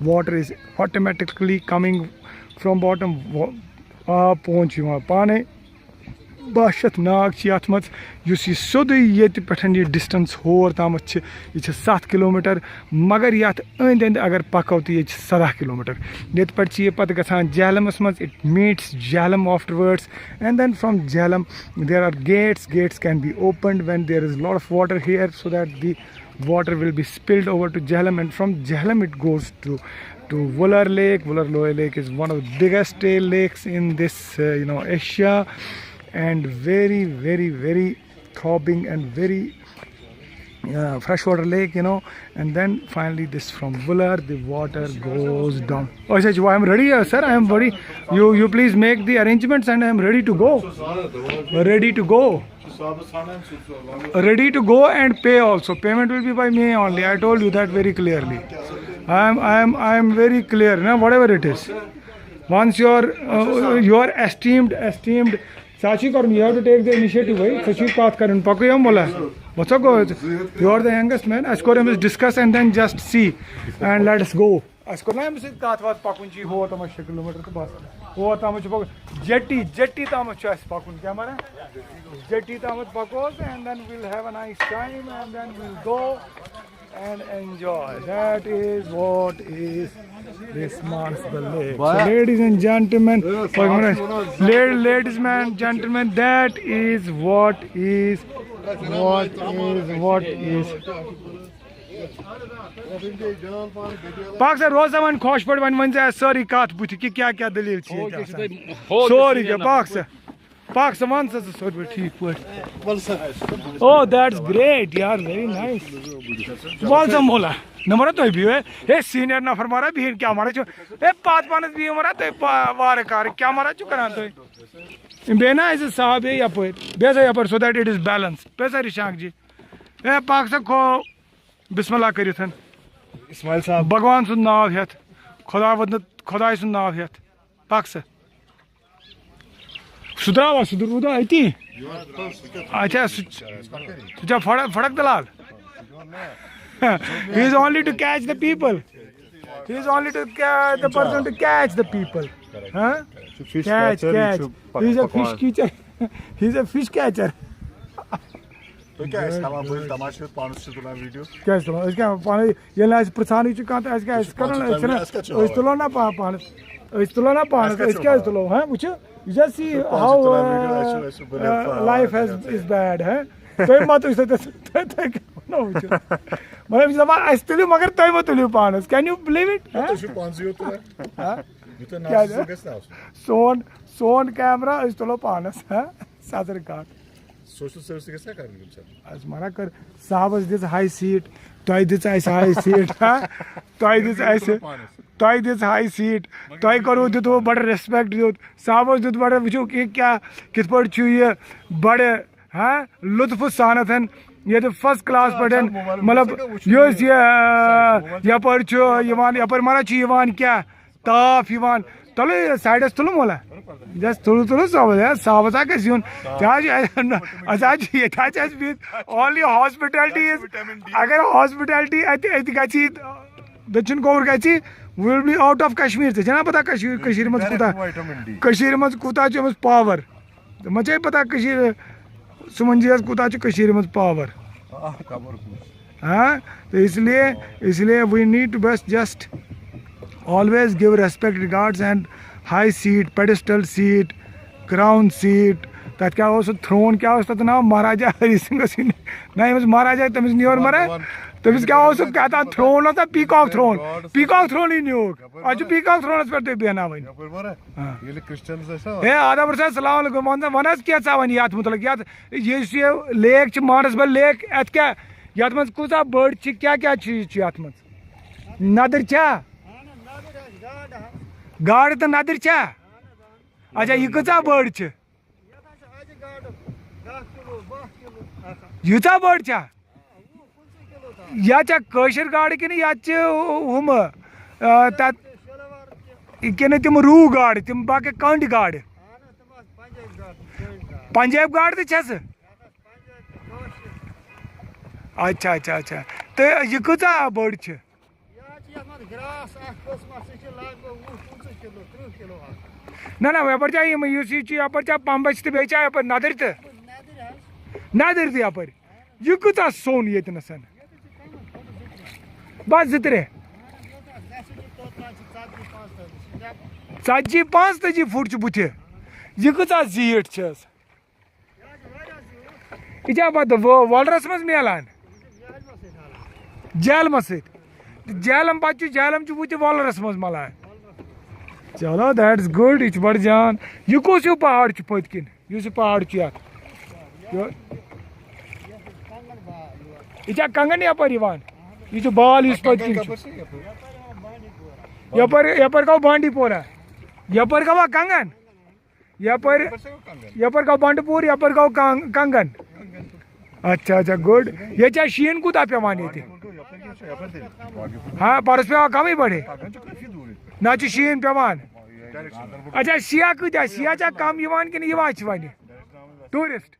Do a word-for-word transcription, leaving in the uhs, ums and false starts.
Water is automatically coming from bottom. آب پوٚن چھُ یِوان پانے۔ باہ شیٚتھ ناگ چھِ یَتھ منٛز، یُس یہِ سیوٚدُے ییٚتہِ پٮ۪ٹھ یہِ ڈِسٹَنٕس ہور تامَتھ چھِ، یہِ چھِ ستھ کِلوٗمیٖٹر، مگر یَتھ أنٛدۍ أنٛدۍ اگر پَکو تہٕ ییٚتہِ چھِ سَداہ کِلوٗمیٖٹر۔ ییٚتہِ پٮ۪ٹھ چھِ یہِ پَتہٕ گژھان جہلمَس منٛز، it meets Jhelum afterwards, and then from Jhelum there are gates. Gates can be opened when there is lot of water here, so that the water will be spilled over to Jhelum, and from Jhelum it goes to to Vular Lake. Vular Lower Lake is one of the biggest uh, lakes in this, uh, you know, Asia, and very, very, very throbbing and very uh, freshwater lake, you know. And then finally, this from Vular, the water goes down. Oh, I am ready, uh, sir. I am ready. You, you please make the arrangements, and I am ready to go. Ready to go. Ready to go and pay also. Payment will be by me only. I told you that very clearly. I am, I am, I am very clear. Now, whatever it is, once you are, uh, you are esteemed, esteemed. Sachi Karan, you have to take the initiative, bhai. Sachi Karan, pakko ya mola. What's up, go? You are the youngest man. Let's discuss and then just see, and let us go. اَسہِ کوٚر نہ أمِس سۭتۍ کَتھ وَتھ، پَکُن چھُ یہِ ہور تامَتھ شےٚ کِلوٗمیٖٹر تہٕ بَس۔ ہور تامَتھ چھُ پَکُن۔ جیٹی، جیٹی تامَتھ چھُ اَسہِ پَکُن۔ کیٛاہ وَنان؟ جیٹی تامَتھ پَکو أسۍ، and then we'll have a nice time, and then we'll go and enjoy. That is what is this Mansdal Lake. So, ladies and gentlemen, la-, ladies and gentlemen, that is what is, what is, what is پاک سا، روز سا وۄنۍ خۄش پٲٹھۍ، وۄنۍ ؤنۍ زِ اَسہِ سٲرٕے کَتھ بٕتھِ کہِ کیٛاہ کیٛاہ دٔلیٖل چھِ ییٚتہِ آسان۔ سورُے کینٛہہ، پاک سا، پاک سا، وَن سا ژٕ سورُے ٹھیٖک پٲٹھۍ۔ Oh, that's great, یار، very nice. وَل سا مولا، نہ مَرا تُہۍ بِہِو، ہے، ہے، سیٖنیر نفر مَرا بِہِن، کیٛاہ مَرا چھُ، ہے، پَتھ پانَس بِہِو مَرا تُہۍ پا-، وارٕ کارٕ، کیٛاہ مَرا چھُ کَران تُہۍ؟ بیٚیہِ نہ اَسہِ صاحب، ہے، یَپٲرۍ، بیٚیہِ ہسا یَپٲرۍ، so that it is balance، بیٚیہِ ہسا رِشانٛک جی، ہے، پَک سا کھو۔ بسم اللہ کٔرِتھ۔ اسماعیل صاحب۔ بھگوان سُنٛد ناو ہٮ۪تھ، خۄدا وَد-، خۄداے سُنٛد ناو ہٮ۪تھ۔ پَک سا۔ سُہ درٛاوا، سُہ درٛاو روٗدا أتی۔ اچھا، سُہ، سُہ چھا فڑک، فڑک دلال؟ He is only to catch the people. He is only to ca-, the person to catch the people. Huh? Catch, catch. He is a fish catcher. He is a fish catcher. تُہۍ کیٛاہ ٲسۍ تھاوان بٔلۍ تماشہٕ؟ پانَس چھِ تُلان video. کیٛازِ تُلان؟ أسۍ کیٛاہ پانَے، ییٚلہِ نہٕ اَسہِ پرٛژھانٕے چھُ کانٛہہ تہٕ اَسہِ کیٛاہ، أسۍ کَرو نہٕ، أسۍ چھِنہ، أسۍ تُلو نہ پا-، پانَس، أسۍ تُلو نہ پانَس، أسۍ کیٛازِ تُلو؟ ہہ، وٕچھِو، یہِ چھا see how, uh, uh, life has, is bad, ہہ؟ تُہۍ مہ تُلِو، تُہۍ، تُہۍ، تُہۍ کیٛاہ وَنو وٕچھِو؟ مطلب، یہِ چھِ دَپان، اَسہِ تُلِو، مگر تُہۍ مہ تُلِو پانَس۔ Can you believe it؟ ہہ؟ تُہۍ چھِو پانسٕے یوت تُلان۔ ہہ؟ یوٗتاہ کیٛازِ؟ ناچ گژھِ نہٕ آسُن۔ سون، سون کیمرہ، أسۍ تُلو پانَس، ہہ؟ سَزرٕ کَتھ۔ Social service گژھِ نا کَرٕنۍ کُنہِ ساتہٕ؟ اَسہِ مَنا کٔر، صاحبَس دِژ high seat، تۄہہِ دِژ اَسہِ high seat، ہا؟ تۄہہِ دِژ اَسہِ، تۄہہِ دِژ high seat، تۄہہِ کوٚروٕ، دیُتوٕ بَڑٕ respect دیُت۔ صاحبَس دیُت بَڑٕ، وٕچھِو کہِ کیٛاہ، کِتھ پٲٹھۍ چھُ یہِ بَڑٕ، ہا، لُطفہٕ سانَتھ ییٚتہِ first class پٲٹھۍ، مطلب، یُس یہِ، آ، یَپٲرۍ چھُ یِوان، یَپٲرۍ مَنا چھُ یِوان کیٛاہ؟ تاپھ یِوان۔ تُلو یہِ سایڈَس، تُلو مولا۔ یَس تُلو، تُلو صاحبَس، ہے، صاحبَس ہا گژھِ یُن۔ کیٛازِ اَسہِ حظ چھِ ییٚتہِ حظ چھِ اَسہِ بیٚیہِ only hospitality is، اگر hospitality اَتہِ، اَتہِ گژھِ، دٔچھُن کھووُر گژھِ، we will be out of Kashmir۔ ژےٚ چھےٚ نا پَتہ کٔشیٖر، کٔشیٖرِ منٛز کوٗتاہ، کٔشیٖرِ منٛز کوٗتاہ چھُ أمِس power؟ ژےٚ ما چھےٚ پَتہ کٔشیٖرِ، سُمَن جی یَس کوٗتاہ چھُ کٔشیٖرِ منٛز power؟ ہاں، تو اس لیے، اس لیے we need to bus just always give respect, regards and high seat, pedestal seat, crown seat۔ تَتھ کیٛاہ اوس سُہ throne، کیٛاہ اوس تَتھ ناو؟ مہاراجا ہری سنگھ اوس یہِ۔ نہ، ییٚمِس مہاراجا، تٔمِس نیوٗر مہراج، تٔمِس کیٛاہ اوس سُہ کیٛاہ تام throne اوس تَتھ، peacock throne، peacock throne یی نیوٗکھ۔ اَتھ چھُ peacock throneَس پٮ۪ٹھ تُہۍ بیٚہناوٕنۍ۔ یَپٲرۍ مہراج، ہاں۔ ییٚلہِ Christians ٲسۍ نا، ہے، آداب رسول، السلام علیکم۔ وَن سا، وَن حظ کینٛژھا وۄنۍ یَتھ مُتعلِق، یَتھ یُس یہِ lake چھِ، مانسبل lake، اَتھ کیٛاہ، یَتھ منٛز کۭژاہ بٔڑ چھِ، کیٛاہ کیٛاہ چیٖز چھِ یَتھ منٛز؟ نَدٕرۍ چھا؟ گاڈٕ تہٕ نَدٕرۍ چھا؟ اچھا، یہِ کۭژاہ بٔڑ چھِ؟ ییٖژاہ بٔڑ چھا؟ یا چھا کٲشِر گاڈٕ کِنہٕ یا چھِ ہُمہٕ، آ، تَتھ، کِنہٕ تِم روٗ گاڈٕ، تِم باقٕے کٔنٛڈۍ گاڈٕ؟ پنجٲبۍ گاڈٕ تہِ چھَسہٕ؟ اچھا، اچھا، اچھا۔ تہٕ یہِ کۭژاہ بٔڑ چھِ؟ گراس اکھ قٕسمہ، سُہ چھِ لگ بگ وُہ پٕنٛژٕہ کِلوٗ، تٕرٛہ کِلوٗ آسان۔ نہ نہ، یپٲرۍ چھا یِم، یُس یہِ چھُ یپٲرۍ چھا پمبچ تہٕ بیٚیہِ چھا یپٲرۍ ندٕرۍ تہٕ؟ ندٕرۍ حظ۔ ندٕرۍ تہِ یپٲرۍ۔ یہِ کۭژاہ سوٚن ییٚتہِ نَسَن؟ بس زٕ ترٛےٚ۔ ژتجی پانٛژتٲجی فُٹ چھُ بُتھِ۔ یہِ کۭژاہ زیٖٹھ چھَس؟ یہِ چھا پتہٕ وۄ-، وۄلرَس منٛز میلان؟ جہلمس سۭتۍ۔ جہلم پتہٕ چھُ، جہلم چھُ بُتھِ وۄلرَس منٛز ملان۔ چلو، that's good، یہِ چھُ بڑٕ جان۔ یہِ کُس ہیوٗ پہاڑ چھُ پٔتۍ کِنۍ؟ یُس یہِ پہاڑ چھُ یتھ۔ یہِ، یہِ چھا کنگن یپٲرۍ یِوان؟ یہِ چھُ بال یُس پٔتۍ کِنۍ چھُ۔ یپٲرۍ، یپٲرۍ گوٚو بانڈی پورہ۔ یپٲرۍ گوٚوا کنگن؟ یپٲرۍ، یپٲرۍ گوٚو بانڈی پور، یپٲرۍ گوٚو کن-، کنگن۔ اچھا، اچھا، good۔ ییٚتہِ چھا شیٖن کوٗتاہ پٮ۪وان ییٚتہِ؟ ہاں، پرُس پٮ۪وان کمٕے بڑے۔ نہ چھُ شیٖن پٮ۪وان۔ اچھا، شیعہ کۭتیٛاہ؟ شیعہ چھا کم یِوان کِنہٕ یِوان چھِ وۄنۍ؟ ٹوٗرسٹ۔